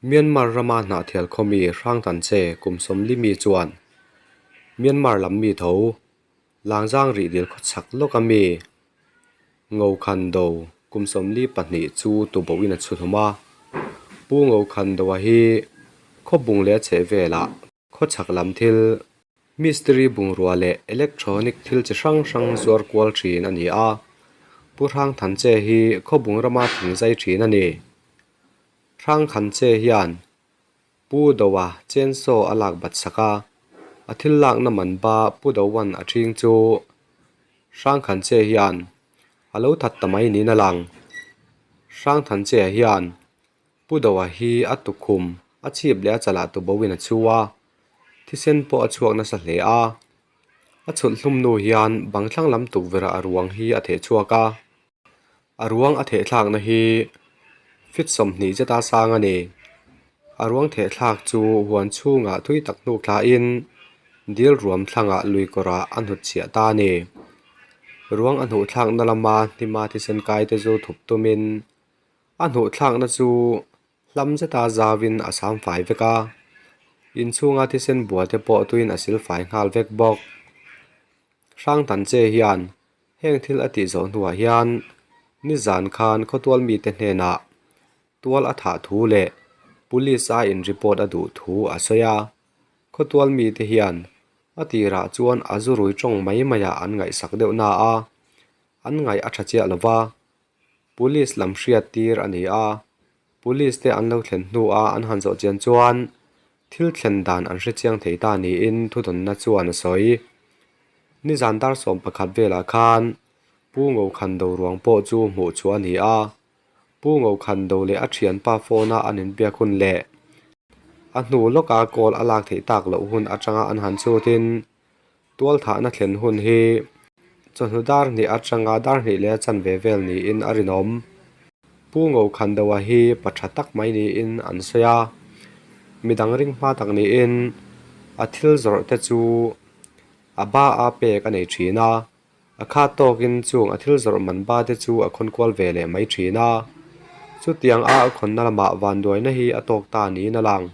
Myanmar rama Hnahthial khawmi Hrangtanche kum 40 mi chuan Myanmar lam mi tho Langzang rih dil khawchhak lawka mi Ngokhan Do kum 42 chu tubohin a chhuhlawm a. Pu Ngokhan Do-a hi khawbung leh a chheh velah khawchhak lam thil, mistiri bungrua leh electronic thil chi hrang hrang zuar kual thin a ni a. Pu Hrangthanche hi khawbung rama thing zai thin a ni. Hrangthanche hian Pu Do-a chainsaw a lak bat sak a, a thil lakna man ba Pu Do-a'n a ṭhing chu Hrangthanche hian a lo that ta mai niin a lang. Hrangthanche hian Pu Doa hi a tukhum, a chhip leh a chalah tuboin a chhu a, thisen pawh a chhuak nasa hle a. A chhulh hlum nu hian bang thlang lam tukverhah a ruang hi a theh chhuak a. A ruang a theh thlakna hi feet 20 zeta sang a ni. A ruang theh thlak chu huan chhungah thui tak hnuk thlain dil ruam thlangah lui kawrah a hnut chhiah ta a ni. Ruang a hnuh thlakna lama hnima thisen kai te chu thup tumin A hnuh thlakna chu hlam zeta zauin a sam fai vek a, inchhunga thisen bua te pawh tuin a sil fai nghal vek bawk. Hrangtanche hian heng thil a tih zawh hnuah hian nizan khan khawtual mite hnenah tual a thah thu leh police a in report a duh thu a sawi a, khawtual mite hian a tirah chuan a zu rui tawng mai maiah an ngaihsak deuh na a, an ngaih a tha chiah lova. Police lam hriat tir a ni a, Police te an lo thlen hnua an han zawh chian chuan thil thlen dan an hre chiang thei ta niin thudawnna chuan a sawi. Nizan dar 11 velah khan Pu Ngokhan Do ruang pawh chu hmuh chhuah a ni a, Pu Ngokhan Do leh a thianpa phone a an inbiak hun leh a hnu lawka call a lak theih tak loh hun atanga an han chhutin Tual thahna thlen hun hi chawhnu dar hnih atanga dar hnih leh a chanve vel niin a rinawm. Pu Ngokhandoa hi pa tha tak mai niin an sawi a, midang ring hma tak niin a thil zawrh te chu a ba a pek a nei thin a, a khat tawkin chung a thil zawrh man ba te chu a khawn kual ve leh mai thin a, chutiang a a khawnna lamah vanduaina hi a tawk ta niin a lang.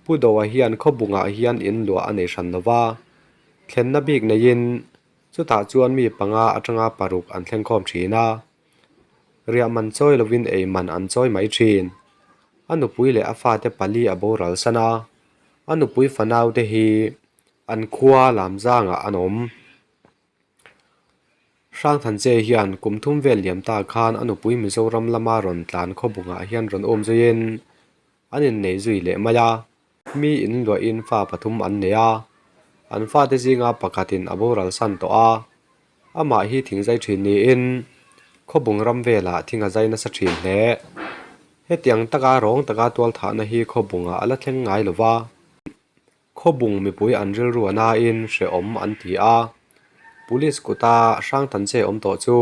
Pu Doa hian khawbungah hian in luah a nei hran lo va, thlenna bik neiin chutah chuan mi panga atanga paruk an thleng khawm thin a, riah man chawi lovin ei man an chawi mai thin. A nupui leh a fate pali a boral san a, a nupui fanau te hi an khua lam zangah an awm. Hrangthanche hian kum thum vel liam ta khan a nupui Mizoram lama rawn tlan khawbungah hian rawn awm zuiin an innei zui leh mai a, mi in luahin fa pathum an nei a, an fate zinga pakhatin a boral san tawh a, amah hi thingzai thin niin khawbung ram velah thing a zai nasa thin hle. Hetiang taka rawng taka tualthahna hi khawbungah a la thleng ngai lo va. Khawbung mipui an rilru a nain hrehawm an ti a, Police kuta Hrangtanche awm tawh chu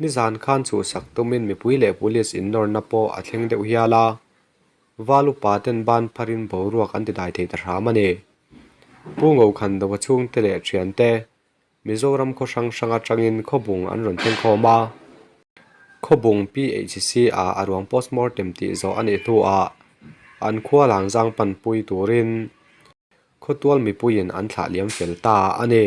nizan khan chhuhsak tumin mipui leh Police innawrna pawh a thleng deuh hial a, Val upa ten ban pharin boruak an ti dai thei ta hram a ni. Pu Ngokhandoa chhungte leh thiante Mizoram khaw hrang hrang atangin khawbung an rawn thleng khawm a, khawbung PHC ah a ruang postmortem tih zawh a nih hnuah an khua langzang panpui turin khawtual mipuiin an thlah liam fel ta a ni.